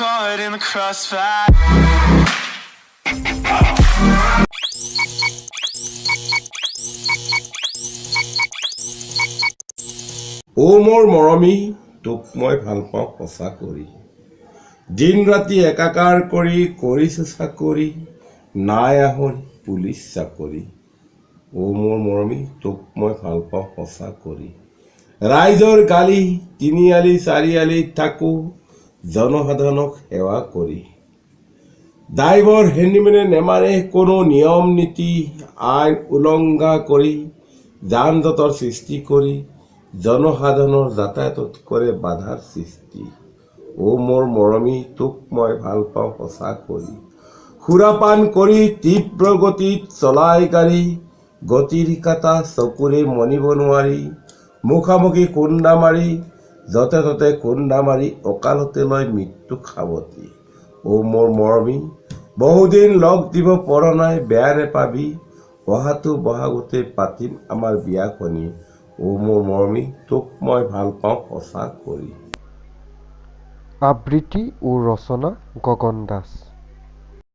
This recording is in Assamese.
Caught in the crossfire. অ মোৰ মৰমী, তোক মই ভাল পাওঁ সঁচা কৰি। দিন ৰাতি একাকাৰ কৰি কৰিছোঁ চাকৰি, নাই আহৰি পুলিচ চাকৰি। অ মোৰ মৰমী, তোক মই ভাল পাওঁ সঁচা কৰি। ৰাইজৰ গালি তিনিআলি চাৰিআলিত থাকোঁ জনসাধাৰণক সেৱা কৰি। ড্ৰাইভৰ হেণ্ডিমেনে নেমানে কোনো নিয়ম নীতি, আইন উলংঘা কৰি যান জঁটৰ সৃষ্টি কৰি জনসাধাৰণৰ যাতায়াতত কৰে বাধাৰ সৃষ্টি। অ মোৰ মৰমী, তোক মই ভাল পাওঁ সঁচা কৰি। সুৰাপান কৰি তীব্ৰ গতিত চলাই গাড়ী, গতিৰ কাটা চকুৰে মনিব নোৱাৰি, মুখামুখি খুন্দা মাৰি য'তে ত'তে খুন্দা মাৰি অকালতে লয় মৃত্যুক সাৱটি। অ মোৰ মৰমী, বহুদিন লগ দিব পৰা নাই, বেয়া নেপাবি, অহাটো বহাগতে পাতিম আমাৰ বিয়াখনি। অ মোৰ মৰমী, তোক মই ভাল পাওঁ সঁচা কৰি। আবৃত্তি ও ৰচনা গগন দাস।